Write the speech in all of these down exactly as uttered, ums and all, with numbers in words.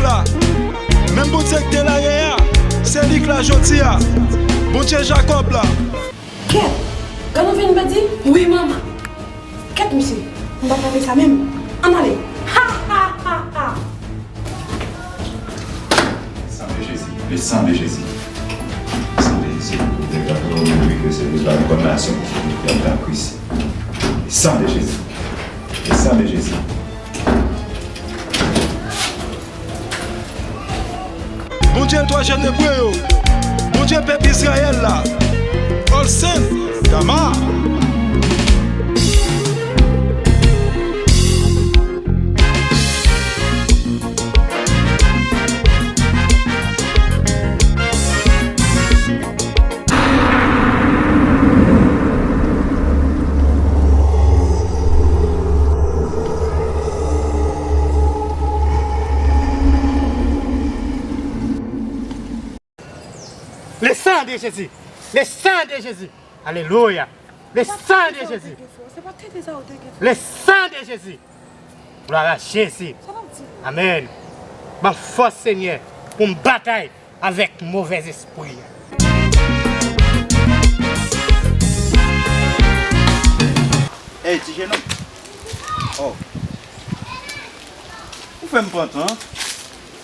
la. Menm Bondye ki te la yè a, se li k la jodi a. Bondye Jakòb la. Kèt! Granmoun vin pèdi? Wi, manman. Kèt, mesye. M pa t atann sa menm. Ann ale. Ha, ha, ha, ha! Le sang de Jésus. Le sang de Jésus. Le sang de Jésus. Le sang de Jésus. Le sang de Jésus. Bondye twa jèn Ebre yo, Bondye pèp Izrayèl la, Olsen Gama. Le sang de Jésus! Le sang de Jésus! Alelouya! Le sang de Jésus! Le sang de Jésus! Glwa a Jezi! Amèn! Ban m fòs, Senyè, pou m batay avèk movèzespri. Ey, ti jenòm. Oh. Ou fè m pantan.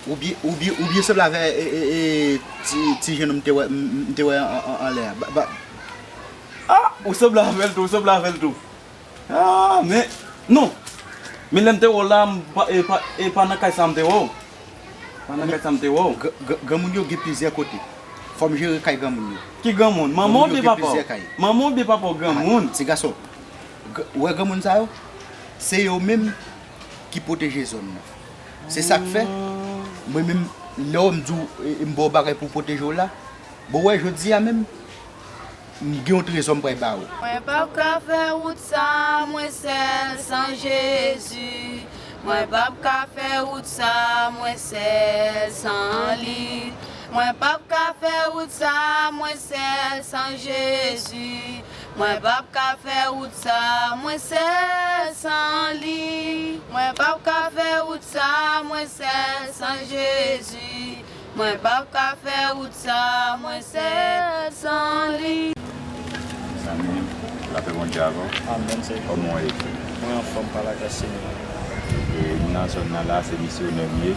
Ou byen, ou byen, ou byen sanble avè, e, e, e, ti, ti jenòm m te wè, m, m te wè an, an, anlè a. Ba, ba. Ah, ou sanble avè l tou, ou sanble avè l tou. Ah, men, non. Men lè m te wè w la, m pa, e pa, e pa nan kay sa m te wè w. Pa nan kay sa m te wè w. Gr-, gr-, granmoun yo gen plizyè kote. Fò m jere kay granmoun yo. Ki granmoun? Manman w oubyen papa w? Manman w oubyen papa w granmoun? Ah, ti gason. Gr-, ou wè granmoun sa yo? Se yo menm ki pwoteje zòn nan. Se sa k fè, mwen menm, lè w m di w, e, e m ba w bagay pou w pwoteje w la, bon, w wè, jodi a menm, m gen yon trezò m pral ba ou. Mwen p ap ka fè wout sa, mwen sèl san Jezi. Mwen p ap ka fè wout sa, mwen sèl san li. Mwen p ap ka fè wout sa, mwen sèl san Jezi. Mwen p ap ka fè wout sa, mwen sèl san li. Mwen p ap ka fè wout sa, mwen sèl san Jezi. Mwen p ap ka fè wout sa, mwen sèl san li. Mezanmi, lapè Bondye avè w. Amèn, Senyè. Kòman w ye? Mwen anfòm pa lagras Senyè. E, m nan zòn nan la, se misyonè m ye.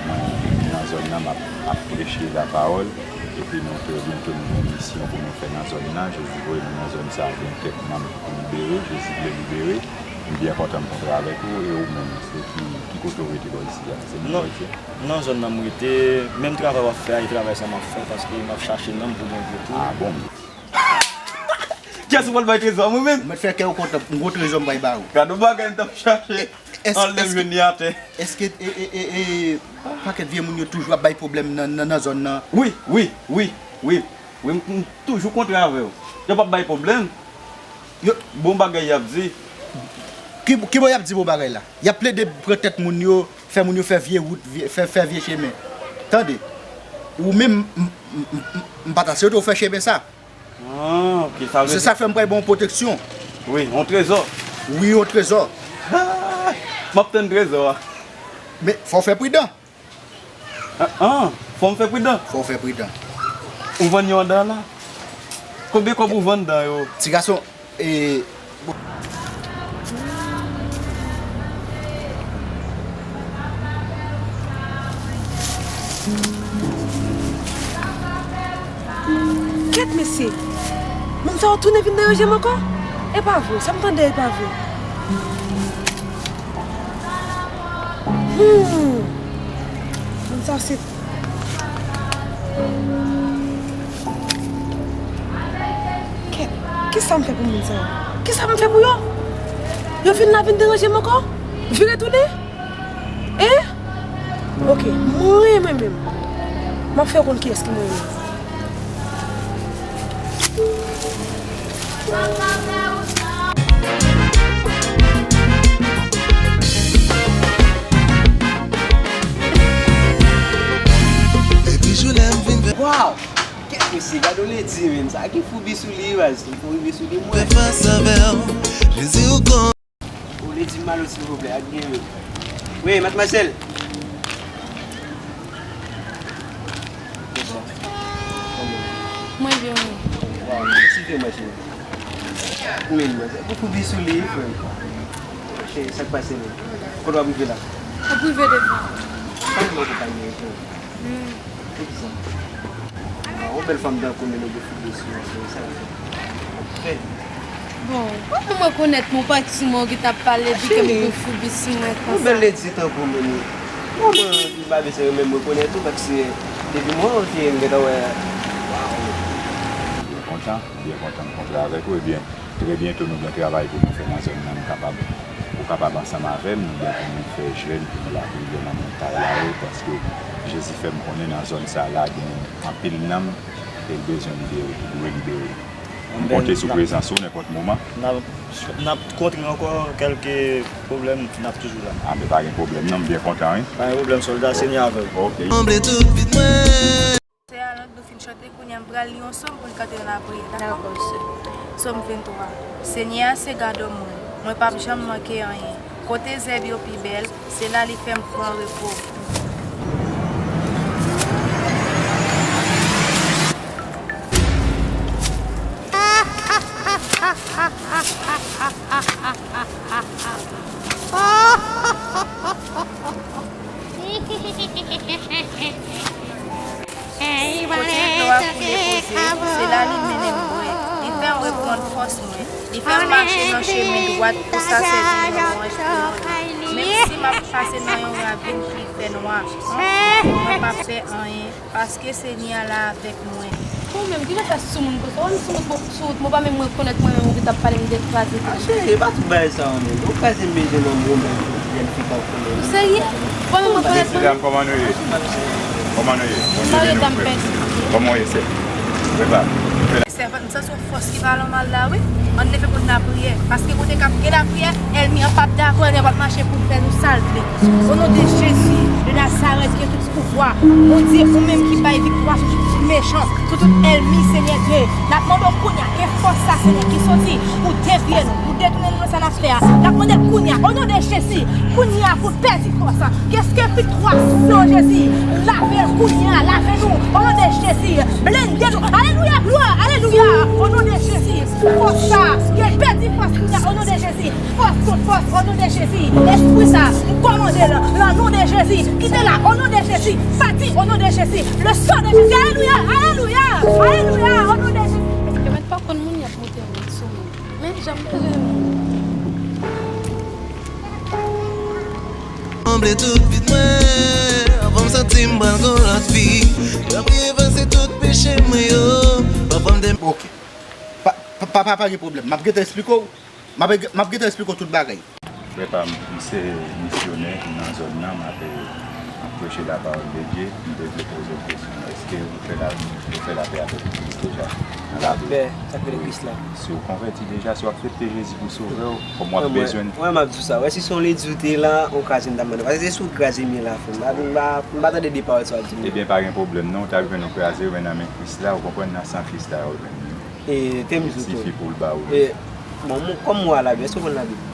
Mwen vin nan zòn nan, m ap, ap preche lapawòl. Epi nou te, nou te gen yon misyon pou nou fè nan zòn nan. Jezi voye nou nan zòn sa a, gen kèk nanm ki pou libere. Jezi vle libere. M byen kontan m kontre avèk ou. E ou menm, se ki, ki kote w rete bò isi a? Se moun bò isi a? Nan zòn nan m rete, menm travay w ap fè a, e travay sa m ap fè, paske m ap chache nanm pou Bondye tou. Ah bon? Kiyès ou pral bay trezò a, mwen menm? Mwen fè kè w kontan, m gon trezò m pral ba ou. Gad yon bagay m t ap chache, anlè m jwenn li atè. Èske, e, e, e, e, pakèt vye moun yo toujou ap bay pwoblèm nan, nan, nan zòn nan? Wi, wi, wi, wi. Wi, m, m toujou kontre avè w. Y ap ap bay pwoblèm. Yo, bon bagay y ap di. Ki, ki bò y ap di bon bagay la? Y ap plede pran tèt moun yo, fè moun yo fè vye wout, vye, fè, fè vye chemen. Tande, ou menm, m, m, m, m, m pa ta swete w fè chemen sa. Ah, ok, sa vle di. Se sa k fè m pral ba w yon pwoteksyon. Wi, yon trezò. Wi, yon trezò. Ah, m ap tann trezò a. Men, fò w fè pridan. Ah, ah, fò m fè pridan. Fò w fè pridan. Ou vann yo anndan an la? Konbyen kòb ou vann anndan yo? Ti gason, e, bon. Kèt mesye! Moun sa yo tounen vin deranje m ankò? E pa vre, sa m tande a e pa vre. Hmm. Moun sa yo se Kèt, kisa m fè pou moun sa yo? Kisa m fè pou yo? Yo vin la vin deranje m ankò? Vire tounen? Hein? Ok, mwen menm. M ap fè w konn kiyès ki mwen ye. Depi jounen m vin vè. Waw! Kèt mesye, gade yon ledi, menm sa ki fou bi sou li, baz. Li fou bi sou li, mwen. Fè fas avè w, Jezi ou kon. Yon ledi m alo, silvouplè, ak gen, wi. Wi, madmwazèl. Mwen, cheri. Men, mwen, se pou foubi sou li, frè m. Cheri, sa k pase menm? Kote w ap rive la? W ap rive devan. Sa m akonpaye, frè m. Poukisa? Yon bèl fanm tankou nou, nou gen foubi sou nou, sa l fè? Bon, kòman mwen konèt mwen pati sou mwen, ou gentan ap pale, di ke m gen foubi sou mwen konsa. Yon bèl ledi tankou nou, nou. Kòman m pa bezwen menm rekonèt ou, paske depi mwen wè w, m gentan wè. Byen kontan, byen kontan m kontre avèk ou, ebyen, trè byento nou gen travay pou nou fè nan zòn nan, nou kapab, ou kapab ansanm avè m, nou gen pou nou fè jèn, pou nou lapriyè nan montayn la, wi, paske Jezi fè m konnen nan zòn sa la, gen anpil nanm, e l bezwen libere, li dwe libere. M konte sou prezans ou nenpòt moman. N ap, n ap kontre ankò kèlke pwoblèm, n ap toujou la. A, men pa gen pwoblèm, non, m byen kontan, wi. Pa gen pwoblèm, sòlda, Senyè avè w. Ok. Sanble tout vit mwen. Sè Alan, nou fin chante, kounye a m pral li yon sòm pou n kante nan lapriyè, dakò? Dakò, sè. Sòm venntwa. Senyè a se gadò mwen, mwen p ap janm manke anyen. Kote zèb yo pi bèl, se la li fè m pran repo. Kote dlo a koule poze, se la li mennen m bwè. Li fè m reprann fòs mwen. Li fè m mache nan chemen dwat pou sa sèvi yon lwanj pou non li. Menm si m ap pase nan yon ravin ki fè nwa, mwen p ap pè anyen, paske Senyè a la avèk mwen. Ou menm, kijan w fè sou moun konsa? Ou menm sou moun, sou wout mwen, ou pa menm rekonèt mwen menm, ou gentan ap pale m de kraze. A, cheri, e pa tout bagay sa yo menm. Ou kraze m bezwen nan mwen menm, jèn fi tankou mwen. Ou serye? Ou pa menm rekonèt mwen menm? Mesye dam, kòman nou ye? Kòman nou ye? Bondye beni w, frè m. Kòman w ye, sè? Prepare. Sèvant, m santi yon fòs ki pa nòmal la, wi. Ann leve pou n lapriyè. Paske kote k ap gen lapriyè, ènmi an p ap dakò, ènmi an p ap mache pou l fè nou sa l vle. O non de Jezi de Nazarèt, ki gen tout pouvwa. Bondye, ou menm ki bay viktwa sou tout mechan, sou tout ènmi, Senyè Dye. N ap mande w kounye a, ke fòs sa, Senyè, ki soti pou devye nou, pou detounen nou nan sa n ap fè a. N ap mande l kounye a, o non de Jezi, kounye a, pou l pèdi fòs. Ke, ke viktwa sou non Jezi, lave l kounye a, lave nou, o non de Jezi, blende nou. Alelouya, glwa, alelouya, o non de Jezi, fòs sa, ke l pèdi fòs kounye a, o non de Jezi. Fòs kont fòs, o non de Jezi. Espri sa, m kòmande l, nan non de Jezi. Kite la, o non de Jezi. Pati, o non de Jezi. Le sang de Jésus. Alelouya, alelouya, alelouya, o non de Jezi. Yo mèt pa konn moun y ap monte moun sou moun. Men, jan m te renmen. Sanble tout vit mwen, avan m santi m pral gon lòt vi. Tanpri efase tout peche mwen yo. Papa m te... Ok. Pa, pa, pa, pa gen pwoblèm. M ap gentan esplike w. M ap, m ap gentan esplike w tout bagay. Frè pa m, m se misyonè nan zòn nan, m ap, m ap preche lapawòl de Dye, m te vle poze w kesyon, èske ou fè la, ou fè lapè avèk Kris deja nan lavi w? Lapè, sa k rele Kris la? Si w konvèti deja, si w aksepte Jezi pou sove w, kòm w ap bezwen. Mwen, m ap di w sa, wè, si se yon ledi w te la, ou kraze m t ap mande, paske se sou kraze m ye la, frè m, m pa, m pa, m pa tande de pawòl sa w ap di m yo. Ebyen, pa gen pwoblèm non, w t ap jwenn ou kraze, men nan men Kris la, ou konprann, nan san Kris la, w jwenn li. E, tèm jou tou. Sifi pou l ba ou. E, bon, mwen, kòm mwen a Labib, èske w konn Labib?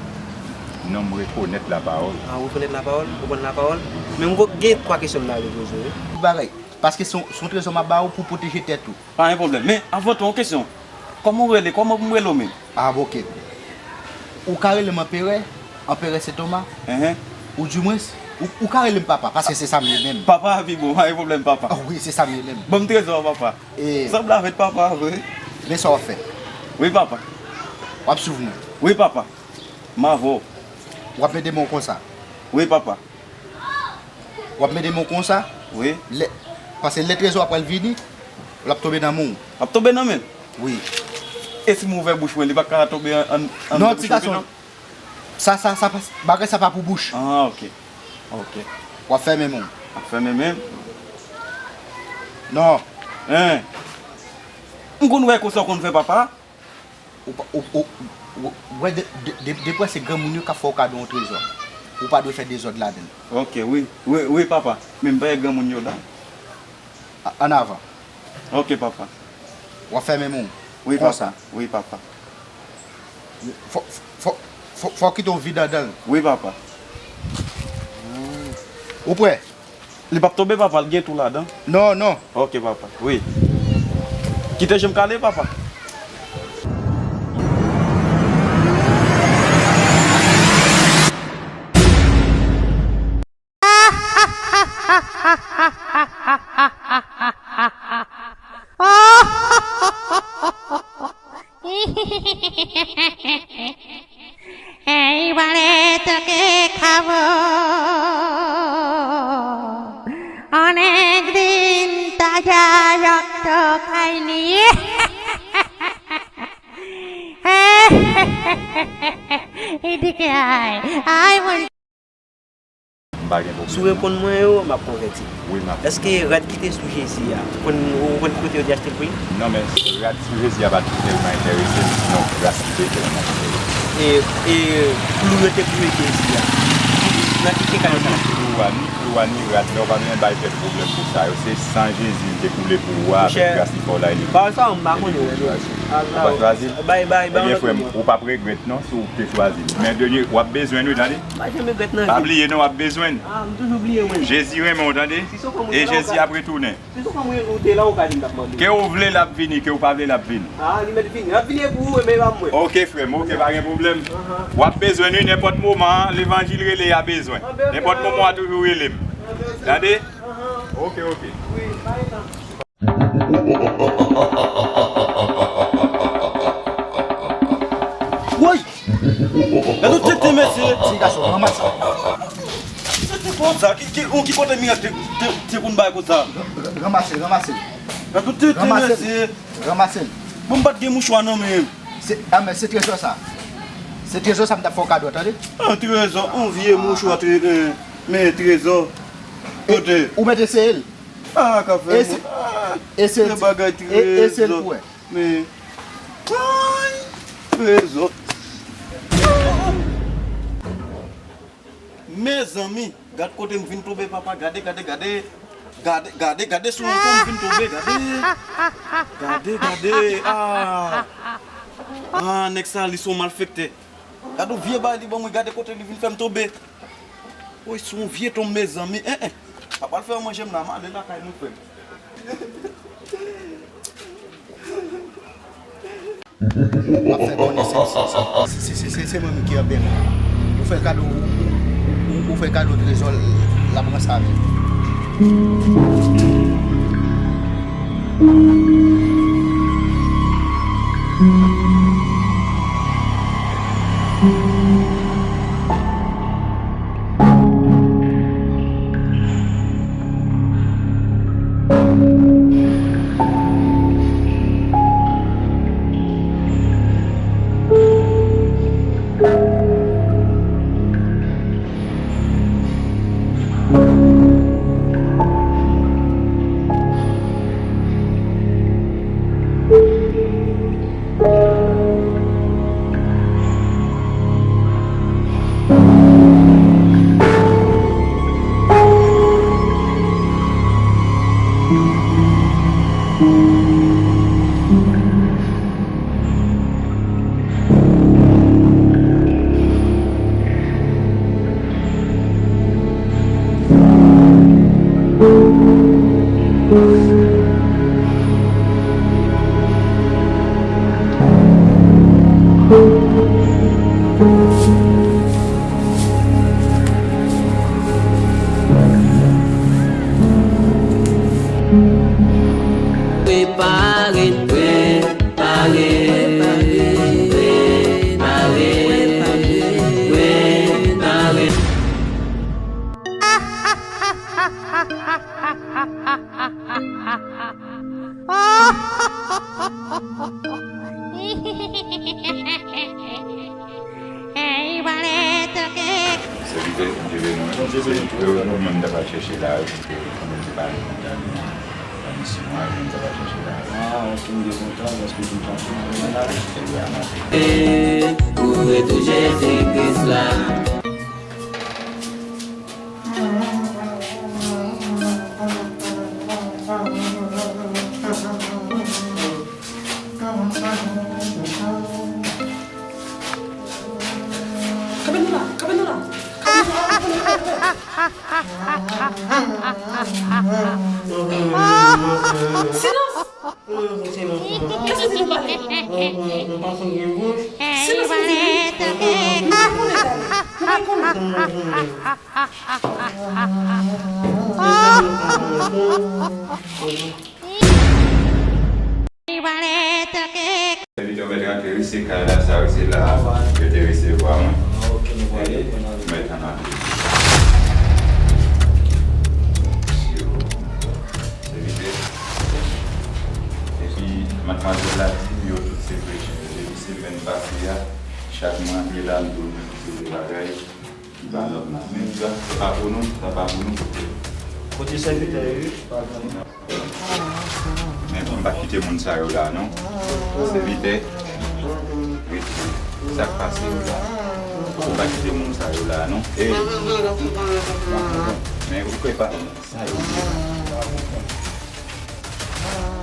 Non, m rekonèt lapawòl. A, ou rekonèt lapawòl? Ou konn lapawòl? Men mwen gen twa kesyon m ta vle poze w, wi. Tout bagay. Paske se yon, se yon trezò m ap ba ou pou pwoteje tèt ou. Pa gen pwoblèm. Men, avan tou, yon kesyon. Kòman w rele? Kòman pou m rele w menm? A, oke. Ou ka rele m Anperè. Anperè Sentoma, enhen, ou dimwens, ou, ou ka rele m papa, paske se sa m ye menm. Papa a pi bon, pa gen pwoblèm, papa. O wi, se sa m ye menm. Ban m trezò a, papa. E sanble avèk papa a vre. Men sa w ap fè? Wi, papa. W ap swiv mwen? Wi, papa. M avè w. W ap mete men w konsa? Wi, papa. W ap mete men w konsa? Wi. Lè, paske lè trezò a pral vini, l ap tonbe nan men w. L ap tonbe nan men l? Wi. E si m ouvè bouch mwen, li pa ka tonbe an, an, an bouch mwen, non? Non, ti gason. Sa, sa, sa, bagay sa pa pou bouch. Ah, ok. Ok. W ap fèmen men w. W ap fèmen men m? Non. Hein. M konn wè konsa w konn fè, papa. Ou pa, ou, ou, ou, ou wè, de, de, de, depi se granmoun yo k ap fè w kado yon trezò. Ou pa dwe fè dezòd ladan l. Ok, wi. Wi, wi, papa. Men m pa wè granmoun yo la. A, ann avan. Ok, papa. W ap fèmen men w. Wi, papa. Konsa. Wi, papa. Fò, fò, fò, fò w kite yon vid anndan l. Wi, papa. Ou prè? Li p ap tonbe, papa, li gen twou ladan. Non, non. Ok, papa. Wi. Kite je m kale, papa. Ei, vale toke kavo. Onegrin taja yok to kaini. Idike ai. Ai, mon M pa gen pwoblèm. Si w reponn mwen yo, m ap konvèti. Wi, m ap. Èske rad ki te sou Jezi a, ou konn, ou konn ki kote yo te achte l pou li? Non, men rad sou Jezi a pa t tèlman enterese m, sinon rad ki te tèlman enterese m. E, e klou yo te klouwe Jezi a, nan ki kekay yo t al achte? Klou a, ni klou a, ni rad la, ou pa bezwen bay tèt pwoblèm pou sa yo. Se san Jezi m te koule pou ou a, avèk gras li fè w la, li. Pawòl sa yo, m pa konnen yo, non. Ou pa chwazi l? Bay, bay, bay. Ebyen, frè m, ou p ap regrèt non si w te chwazi l. Men dènye, w ap bezwen l wi, tande. M pa janm regrèt nan vi m. Pa bliye non, w ap bezwen l. Ah, m toujou bliye mwen. Jezi renmen w, tande. E Jezi ap retounen. Si se w fè mwen ou te la, ou ka di m t ap mande w. Ke w vle l ap vini, ke w pa vle l ap vini. Ah, li mèt vini. L ap vini pou ou, men e pa pou mwen. Oke, frè m, oke, pa gen pwoblèm. W ap bezwen l wi, nenpòt moman, levanjil rele, y a bezwen. Nenpòt moman, w a toujou rele m. Tande? Oke, oke. Wi, pa gen tan. Woy! Gade yon tenten, mesye! Ti gason, ranmas sa. Tenten konsa, ki, ki, ki kote mirak te, te, te konn bay konsa? Ranmase l, ranmase l. Gade yon tenten, mesye! Ranmase l. Bon, m pa t gen mouchwa nan men m. Se, a, men se trezò sa. Se trezò sa m t ap fè w kado, tande? Ah, trezò, yon vye mouchwa, tre-, eh, men trezò. Kote? Ou mèt eseye l. Ah, ka fè moun. E se, e se, e, e se l pou wè. Men, ay, trezò. Mezanmi, gad kote m vin tonbe, papa. Gade, gade, gade. Gade, gade, gade sou yon pon m vin tonbe, gade. Gade, gade, ah. Ah, nèg sa, li se yon malfektè. Gade yon vye bagay li ban mwen, gade kote li vin fè m tonbe. Woy, se yon vye tonm, mezanmi. En, en. Sa pral fè manje m la, m ale lakay mwen, frè m. M ap fè konnen se, se, se mwen menm ki anbèl. Ou fè kado, ou, ou, ou fè kado trezò, l ap ranse avè l. Prepare, prepare, prepare, prepare. Se li ke m te vle mwen. Se li ke mwen m t ap al chèche la, se li ke mwen m te pale kontan li nan misyon an, mwen m t ap al chèche la. Ah, ok, m te kontan, paske m t ap chèche la. Pou retou Jezi Kris la. Kanpe nou la, kanpe nou la. Kanpe nou la. Silans! Kèt sa di nou pale? Silans, mezanmi. Nou pa konnen, dale. Nou pa konnen. Sèvitè, mèt rantre wi, se kay la sa wi, se la yo te resevwa mwen. Mèt ann antre. Sèvitè. Epi madmwazèl la di m yo tout se kretyen. Depi semèn pase a, chak mwa m ye la, m di w m sou de bagay. Li pa nòmal. Men sa pa pou nou, sa pa pou nou. Kote sèvitè yo, pa gen. Men m pa kite moun sa yo la, non. Sèvitè, rete. Sa k pase yo la? M pa kite moun sa yo la, non. Ey. Men ou kwè pa sa yo ye?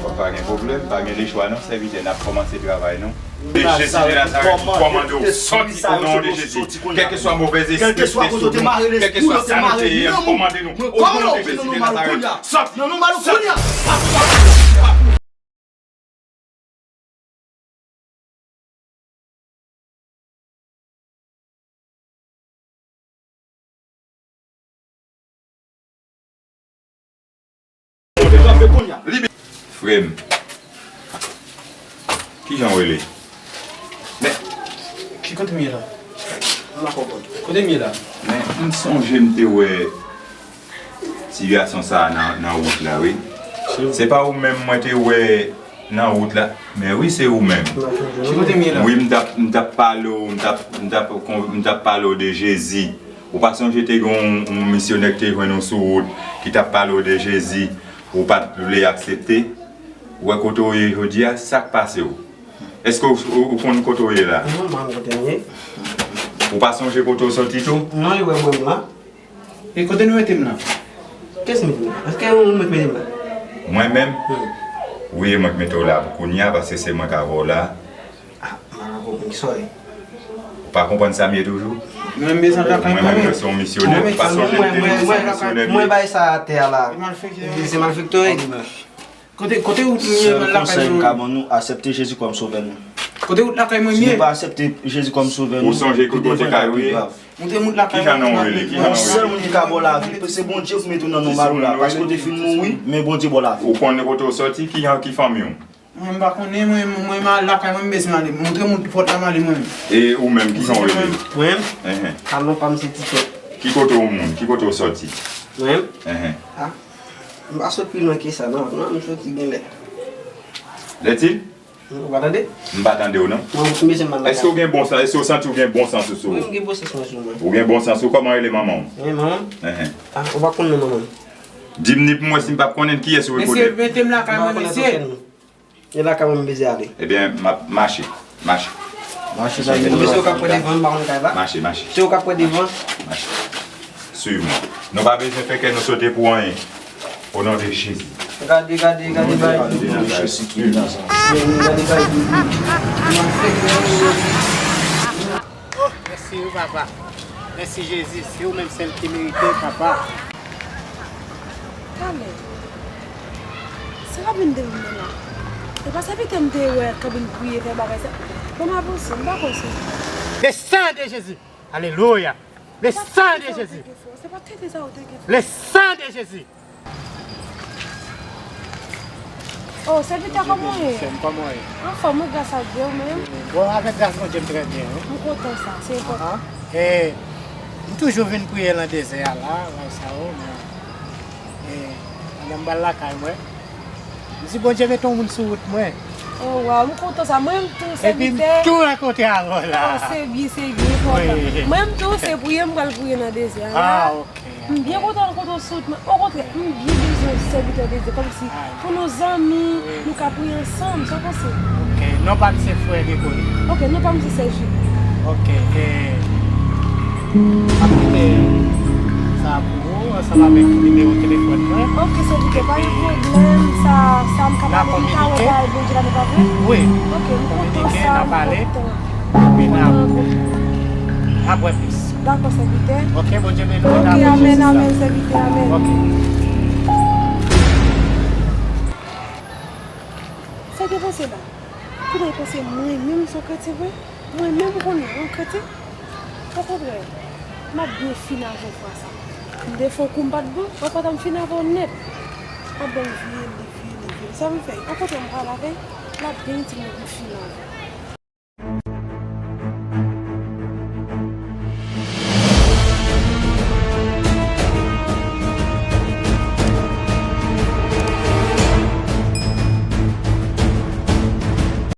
Bon, pa gen pwoblèm, pa gen lechwa non, sèvitè, n ap kòmanse travay nou. E Jezi de Nazarèt, nou kòmande w sòti o non de Jezi. Kèlkeswa movèz espri ki te sou nou, kèlkeswa sa nou te ye, nou kòmande nou o non de Jezi de Nazarèt. Sòti! Sòti! Frè m, kijan w rele? Men, ki kote m ye la? M pa konprann. Kote m ye la? Men, m sonje m te wè ti gason sa a nan, nan wout la, wi. Se pa ou menm mwen te wè nan wout la? Men wi, se ou menm. Ki kote m ye la? Wi, m t ap, m t ap pale w, m t ap, m t ap kon-, m t ap pale w de Jezi. Ou pa sonje te gen yon, yon misyonè ki te jwenn ou sou wout, ki t ap pale w de Jezi, ou pa t vle aksepte? Ou wè kote w ye jodi a, sa k pase w? Èske w, w, ou konn kote w ye la? Non, m pa konn kote m ye. Ou pa sonje kote w soti tou? Non, li wè mwen m la. E kote nou mete m la? Kiyès mete m la? Èske ou mwen k mete m la? Mwen menm? Wi, e mwen k mete w la pou kounye a, paske se mwen k avè w la. Ah, m pa konprann kisa w ye. Ou pa konprann sa m ye toujou? Mwen menm bezwen lakay mwen menm. Mwen se yon misyonè, ou pa sonje m te di se misyonè m ye? Mwen bay sa atè a la. Se malfektè. Se malfektè. Kote, kote ou lakay mwen? Sèl konsèy m ka ban nou, aksepte Jezi kòm sovè nou. Kote ou lakay mwen ye? Si nou pa aksepte Jezi kòm sovè nou, pi devan l ka pi grav. Montre m lakay mwen. Kijan non w rele? Kijan non w rele? Yon sèl moun ki ka ba w lavi, se Bondye pou mete w nan non malou la. Paske w te fin mouri, men Bondye ba w lavi. Ou konnen kote w soti? Kijan, ki fanmi w? Mwen, m pa konnen, mwen, mwen, m al lakay mwen, m bezwen ale. Montre m pòt la, m ale mwen menm. E ou menm, kijan w rele? Mwen menm? Enhen. A non pa m se Titò. Ki kote w moun? Ki kote w soti? Mwen menm? Enhen. A, m pa sot pi lwen ke sa, non. Non, m soti genlè. Lètil? Ou pa tande? M pa tande w, non. Mwen, m bezwen m al lakay. Èske w gen bon sans? Èske w santi w gen bon sans ou sou ou? Wi, m gen bon sans mwen sou mwen. Ou gen bon sans ou? Kòman rele manman w? Wi, manman m? Enhen. A, ou pa konn non manman m? Di m ni pou mwen si m p ap konnen kiyès ou rekonèt. Mesye, mete m lakay mwen, mesye. E lakay mwen m bezwen ale. Ebyen, m ap mache. Mache. Mache sa. Mesye, ou ka pran devan, m pa konn kay la. Mache, mache. Mesye, ou ka pran devan. Mache. Swiv mwen. Nou pa bezwen fè kè nou sote pou anyen. O non de Jezi. Gade, gade, gade, bay. O non de Jezi ki Nazarèt. Gade, bay. Oh, mèsi wi, papa. Mèsi, Jezi. Se ou menm sèl ki merite, papa. Talè, se kabin de moun nan la. E pa sèvitè m te wè k ap vin priye, fè bagay sa. Bon, m avanse, m pa kwè se. Le sang de Jésus. Alelouya. Le sang de Jésus. Se pa tete sa ou te gen fò. Le sang de Jésus. Oh, sèvitè, kòman w ye? Sè m, kòman w ye? Anfòm, wi, gras a Dye, ou menm? Bon, avèk gras Bondye, m trè byen, wi. M kontan sa, se enpòtan. E, m toujou vin priye nan dezè a la, wè sa yo, men, e, pandan m pral lakay mwen, m di Bondye mete yon moun sou wout mwen. Oh, waw, m kontan sa. Mwen menm tou, sèvitè. Epi m tou rankontre avè w la. Oh, se byen, se byen, kontan. Wi. Mwen menm tou, se priye m pral priye nan dezè a la. Ah, ok. M byen kontan rankontre w sou wout mwen. Okontrè, m byen bezwen sèvitè de Dye, kòmsi pou nou zanmi, nou ka priye ansanm, sa w panse? Ok, non pa m se frè Gregory. Ok, non pa m se sè Julie. Ok, e, m ap kite sa pou ou, ansanm avèk nimewo telefòn mwen. Ok, sèvitè, pa gen pwoblèm, sa, sa m ka pale, m ka wè bagay Bondye la, nou pa vre? Wi. Ok, m kontan sa, m kontan. Epi n ap, n ap wè plis. Dakò, sèvitè. Ok, Bondye beni w. Ok, amèn, amèn, sèvitè, amèn. Ok. Sa te panse la? Kouman w panse mwen menm se yon kretyen vre? Mwen menm ou konnen, yon kretyen? Okontrè, m ap byen fin avè w fwa sa. M te fè yon kou m pa t bon, an fwa ta m fin avè w nèt. Ap ban m vye li, vye li, vye li. Sa m fè? An kote m pral avè l, l ap byen itil mwen pou m fin avè l.